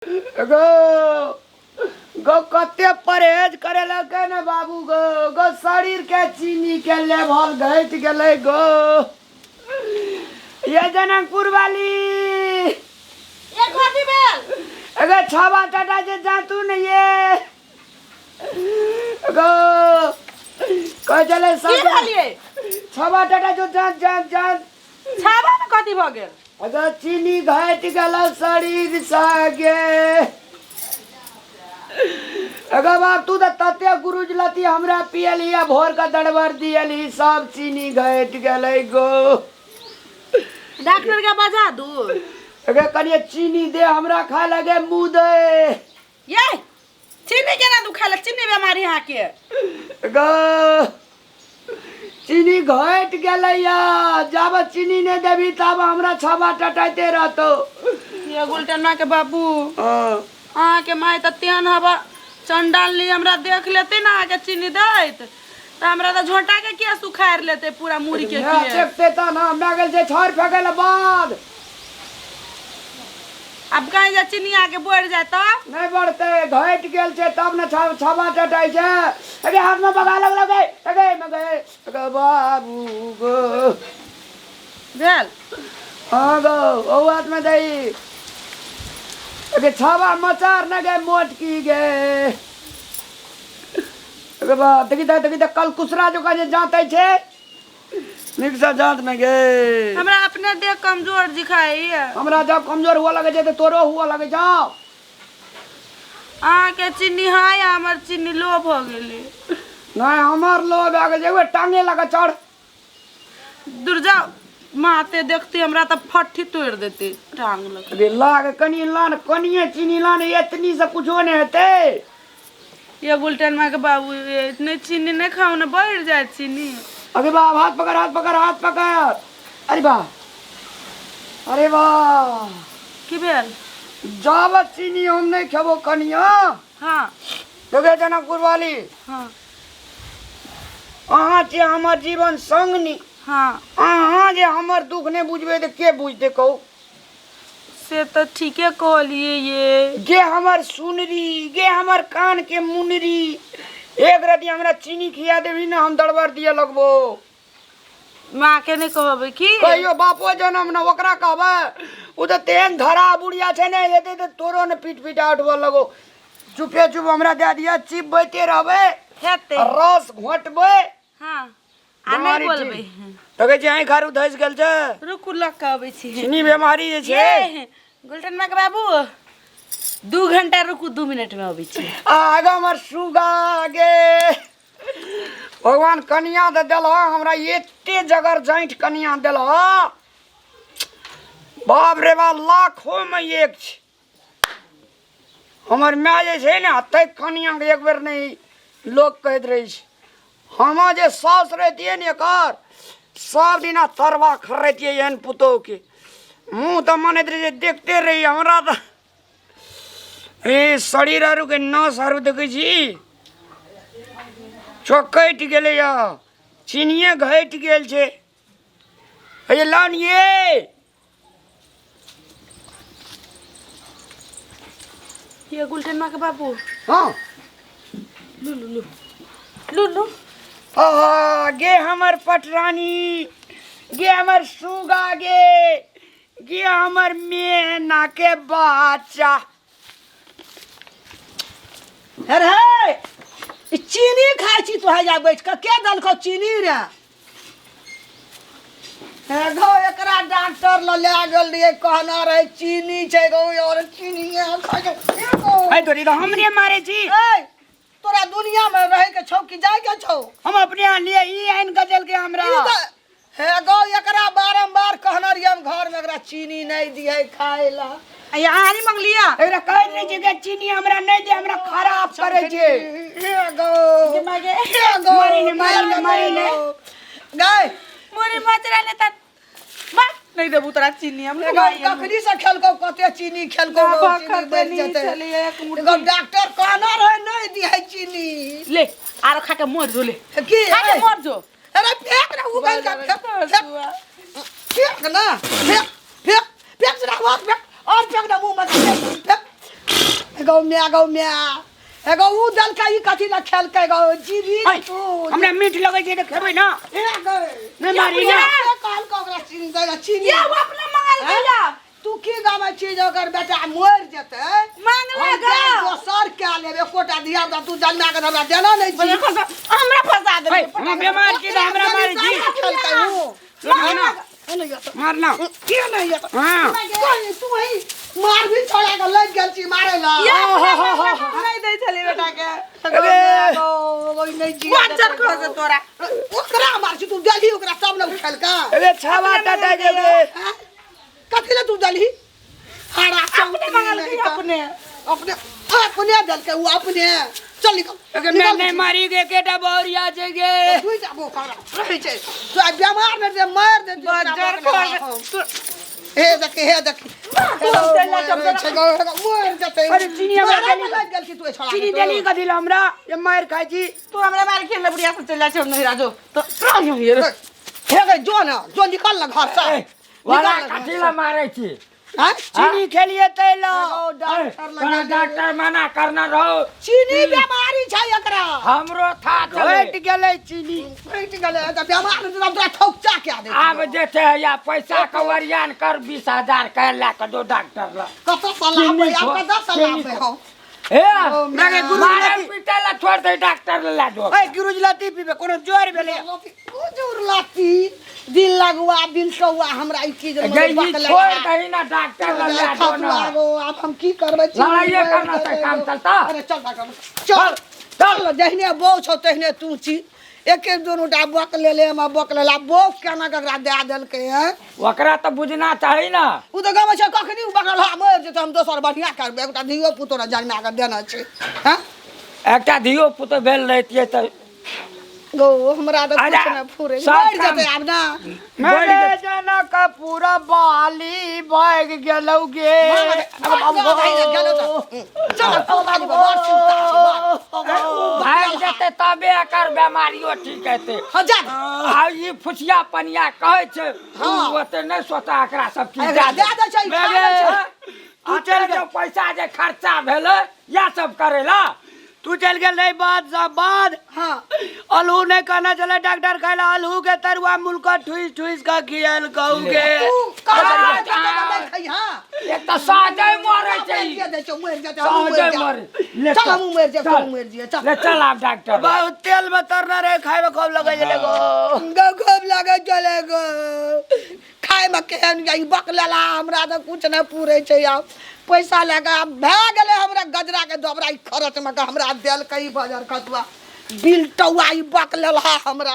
गो गो कते परहेज करे लगे ने बाबू गो गो शरीर के चीनी के लेवल घटि गेलै गो। ये जनकपुर वाली ये कथी भेल? अगर छावा टाटा जे जातू ने ये गो कह चले की सब भेलियै? छावा टाटा जो जात जात जात। छावा में कथी भऽ गेल? अगर चीनी घटि गेल शरीर से गे। अगर बाप तू तऽ तते गुरुज लती हमरा पियली आ भोर के दड़बड़ दियली सब चीनी घटि गेलै गो। डॉक्टर के बजा दू। अगर कनिए चीनी दे हमरा खाय लगे मुँह दे। ये चीनी केना दू खाय लए? चीनी बीमारी अहाँ के। गो चीनी घटि गेलै या जाब चीनी नहि देबी तब हमरा छाबा टटाइते रहतौ। ये गुलटना के बाबू हाँ। अहाँ के माय तऽ तेहन हवा चंडाल ली हमरा देख लेते ना अहाँ के चीनी दैत तऽ हमरा तऽ झोंटा के किया सुखारि लेते पूरा मुड़ी के माय किया? देखते तऽ ना हमरा गेल छै छाउर फेकै लए बाद। आब कहीं जे चीनी आके बढ़ि जाय तब? नहि बढ़तै, घटि गेल छै तब ने छाबा टटाइ छै। अगे हाथ में बगा लगल गे, अगे मगे, अगे बाबू गो। भेल? हाँ गो, ओ हाथ में दही। अगे छाबा मचार न गे मोटकी गे। अगे बा, देखी त, देखी त कल कुसरा जो जे जातै छै। नीक से जात न गे। हमरा अपने देह कमजोर दिखाई। हमरा जब कमजोर हुआ लगे छै त तोरो हुआ लगे जाओ। अहाँ के चीनी हाई आ हमर चीनी लो भ गेलै। नहीं हमर लो भए गेल छै, एगो टांगे लगा चढ़। दूर जाओ, माते देखती हमरा त फट्ठी तोड़ देती टांग लग। अरे लाग कनी लान, कनिए चीनी लान, एतनी से कुछो नहीं हेतै। ये गुलटन माँ के बाबू, ये इतने चीनी नहीं खाओ ना, बढ़ जाए चीनी। अरे बाप, हाथ पकड़, हाथ पकड़, हाथ पकड़। अरे बा, अरे बा। की भेल? जाब चीनी हम नहीं खेबो कनिया। हाँ। देखिए जनकपुर वाली। हाँ। अहाँ जे हमर जीवन संगनी। हाँ। अहाँ जे हमर दुख नहीं बुझबे तो के बुझते कहू? से तो ठीके कहलिए ये। गे हमर सुनरी, गे हमर कान के मुनरी, एक रति हमरा चीनी खिया देबी ना हम दड़बड़ दिए लगबो। माँ के नहीं कहबे की? कहियो बापो जनम ना ओकरा कहबे। उ त तेहन धरा बुढ़िया छै ने, एते त तोरो ने पीट पीट उठबऽ लगो। चुपे चुप हमरा दए दिया, चिपबैते रहबै, हेतै। रस घोटबै। हाँ। आ नहीं बेमारी बोलबै। ठीक। तऽ कहै छै आँखि आरू धसि गेल छै। रुकू लग के अबै छी। चीनी बेमारी जे छै। ये, गुलटन माँ के बाबू, 2 घंटा रुकू, 2 मिनट में अबै छी। आगा हमर सुगा गे। भगवान कनिया दे देलह हमरा, एते जगर जाँठि कनिया देलह। बाप रे बाप, लाखों में एक छै। हमर माय जे छै ने, तै कनिया के एक बेर नहीं लोक कहैत रहै छै। हम जे साउस रहितियै ने एकर, सब दिना तरवा खर्रैतियै एहन पुतोहु के। मुँह तऽ मनैत रहै छै, देखते रही हमरा तऽ। ए शरीर आरू के नस आरू देखै छी चौकटि गेलैया, चीनिये घटि गेल छै। हे लान ये। ये गुलटन माँ के बाबू। हाँ। लू, लू, लू। लू, लू। आहा, गे हमर पटरानी, गे हमर सुगा गे, गे हमर मेना के बच्चा। अरे हे, ई चीनी खाइ छी तोहे जा बैठ के, के देलकौ चीनी रे? हे गो, एकरा डॉक्टर ल लए गेल रहियै, कहना रहै चीनी छै गो, और चीनी खाइ छै। हे गो। है तोरी तऽ हमरे मारै छी। ए, तोरा दुनिया में रहे के छौ कि जाय के छौ? हम अपने यहाँ लिए ई आनि के देलकै हमरा। ई तऽ हे गो, एकरा बारम्बार कहने रहियै हम घर में एकरा चीनी नहीं दियै खाय ला। अहाँ नहीं मंगलिया? एकरा कहैत रहै छै कि चीनी हमरा नहीं दे, हमरा खराब करै छै। हे गो, हे गो, मारी ने, मारी ने, मारी ने। गाय। मोरे मचरा ने त बा, नहीं देबू तोरा चीनी, हम एगो कखनी से खेलकौ, कते चीनी खेलकौ, ना, गो, बाखर चीनी बढ़ि देनी जेतै। छलियै, एक मुट्ठी। एगो डॉक्टर कहना रहै नहीं दिहै चीनी। ले, आरो खा के मर जो, ले। की? खा के मर जो। अरे फेंक ना, उगल के फेंक, फेंक। फेंक ना, फेंक, फेंक, फेंक से राख, फेंक, और फेंक ना मुंह में, फेंक, फेंक। गौ म्या, गौ म्या, एगो ऊ देलकै, ई कथी ला खेलकै गौ जीवी ऐ, तू? हमरा मीठ लगै छै तऽ खेबै ना। ए गै, नहि मारी ना। कहल ओकरा चीनी दै ला, चीनी। ये वो अपना मंगल हैं? गया। तू की गाबै छी जे ओकर बेटा मरि जेतै? मांगला हम गा। जाय दोसर कए लेब, एकोटा धिया पुता तू जन्मा के हमरा देना नहि छी। हमरा फंसा दे। ऐ, हम बेमार छी तऽ हमरा मारै छी? खेलकै ऊ। मारना। मारना। के नहि यऽ? हाँ। कहीं तू ही मारबी, छोड़ा के लग गेल छी मारे ला। ये अपना मंगला नहीं दै छली बेटा के। अरे। नहीं जिया। बच्चर खो से तोरा। ओकरा मार छी तू, देलही ओकरा तब ने उ खेलका। अरे, छावा टाटा जेबे। हैं? कथी ले तू देलही? हरा अपने मंगल की अपने। अपने, अपने देलकै उ अपने। चल निकल। अगर मैं नहीं मारी गे केटा बहुरिया छै गे। तू जाबो करा रहै छै, तू आइ बेमार नहि दे, मारि दे। बज्जर खो से। हे देखी, हे देखी। मरि जेतै। अरे, चीनी हमरा मारै देली। लागि गेल छी तू एहि छोड़ा के। चीनी देली कथी ला हमरा जे मारि खाइ छी? तू हमरा मार खेल बुढ़िया से चल जा छै नहीं राजो तो ये। हे गे, जो ने जो, निकल ना घर से। वाला निकल ना घर कथी से। ला मारै छी? हैं? चीनी खेलिए तै ला। एगो डॉक्टर तोरा लगा। डॉक्टर मना करना रहो। चीनी बीमारी छै एकरा। हमरो था चले। घटि गेलै चीनी। घटि गेलै तऽ बेमार हेतै तऽ हम तोरा ठोकचा कए देब। आब जे छै या पैसा के ओरियान कर, 20,000 के लए के दो डॉक्टर ला। कतऽ से लाबै आब? कतऽ से चीनी। लाबै हम? हे। मारे गुरु मारे पीटे ला छोड़ दे, डॉक्टर ला दो। ऐ गुरुजी, लत्ती पीबे कोनो जोर भेलै? हुजूर, लत्ती दिल लगुआ बिल सौआ हमरा ई चीज। गई ई छोड़ दही ना, डॉक्टर ला ला दो ना। आब हम की करबै? लड़ाइए करना से काम चलता? अरे चल डॉक्टर, चल चल। जहिने बौ छौ तहिने तू छी। एके दुनू टा बक लेले हम, बक लेला बौक केना ककरा दए देलकै हैं? ओकरा तऽ बुझना चाही ना। ओ तऽ गबै छै कखनी ओ बकल मरि जेतै, हम दोसर बढ़िआँ करबै, एकटा धियो पुतो जन्मा कऽ देने छै हैं। एकटा धियो पुतो भेल रहितियै तऽ गौ, हमरा तऽ अरे, कुछ नहि फुरै। सब मरि काम- जेतै आब ना। मेरे जनक पूरा बाली भागि गेलौ गे। भागि जेतै तबे एकर बेमारियो ठीक हेतै। हाँ, जा। आ ई फुसिया पनिया कहै छै। हाँ। उ ओते नहि सोचा, एकरा सब चीज। एकरा दए दै छै, ई खा लै छै। तू चल जो, पैसा जे खर्चा भेलै इएह सब करै ला। तू चलि गेल रही बाद से बाद। हाँ। अलहू नहि कहने छलै डॉक्टर खाइ ला, अलहू के तरुआ मुलक ठुसि ठुसि कऽ खियाल कहू गे। तू कहाँ जेतै तऽ खैहा। एक तऽ सहजे मरै छै ई। मरि जेतै, मरि जेतै, हमहूँ सहजे मरि जायब। मरे ले। चल, हमहूँ मरि जायब। चल। तोहूँ मरि जिए, चल। ले चल आब डॉक्टर लग। बहुत तेल में तरना रहे, खाय में खूब लगै छलै गो। गौ, खूब लगै चले गो खायमे। केहन ई बकलेला, हमरा तऽ कुछ नहि पूरै छै। आब पैसा लए कऽ आब भए गेलै हमरा गजरा के दोबरा। ई खरचमे कऽ हमरा देलकै ई बजर खतुआ बिल टौआ, ई बकलेला हमरा।